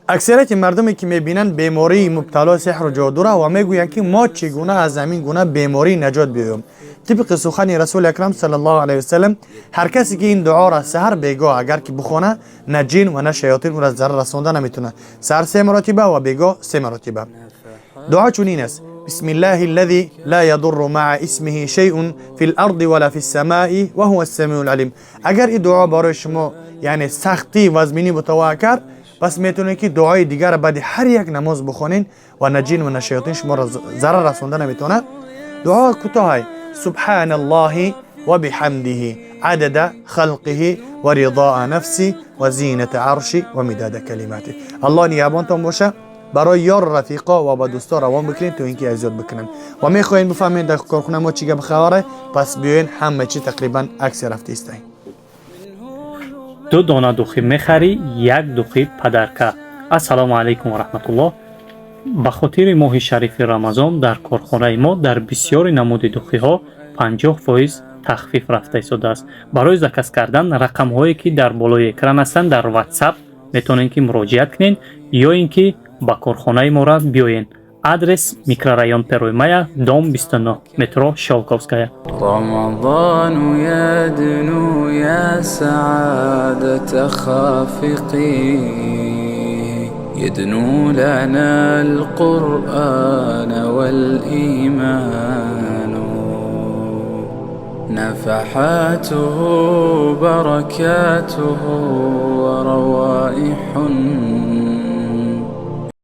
Аксарияти мардуме ки мебинанд бемории мубтало сеҳру ҷодура ва мегӯянд, ки мо чӣ гуна аз ҳамин гуна беморӣ наҷот биёем. Тибқи сухани Расули Акрам саллаллоҳу алайҳи васалам, ҳар касе ки ин дуоро саҳар бегоҳ агар ки бихона, на ҷин ва на шаётин ӯро зарар расонда наметавонад. Саҳар се маротиба ва бегоҳ се маротиба. Дуо чунин аст: بسم الله الذي لا يضر مع اسمه شيء في الأرض ولا في السماء وهو السميع العليم. Агар ин дуо барои шумо, яъне, сахтӣ вазминӣ мутаваҳҳа кард, пас метавонед, ки дуои дигарро баъди ҳар як намоз бихонед ва на ҷин ва на шаётин шуморо зарар расонда наметавонад. Дуо кӯтоҳай: سبحان الله وبحمده عدد خلقه ورضاء نفسه وزينة عرشه ومداد كلماته. Аллоҳ нигаҳбонтон боша. Барои ёр, рафиқо ва ба дӯсто равон бикунед, то ин ки азёд бикунанд. Ва мехоҳед бифаҳмед, дар корхона мо чӣ гап хабаре, пас биёен. Ҳама чи тақрибан аксия рафта истаем. Ду дона духи мехарӣ, як духи подарка. Ассалому алайкум ва раҳматуллоҳ. Ба хотири моҳи шарифи Рамазон дар корхонаи мо дар бисёри намуди духиҳо 50% тахфиф рафта истодааст. Барои заказ кардан рақамҳое, ки дар болои экран ҳастанд, дар WhatsApp метавонед, ки муроҷиат кунед ё ин ки ба корхонаи мора биёед. Адрес: микрорайон Первое Мая, дом 29, метро Щёлковская. رمضان يدنو يا سعادة خافقين، يدنو لنا القرآن والإيمان، نفحاته بركاته وروائح.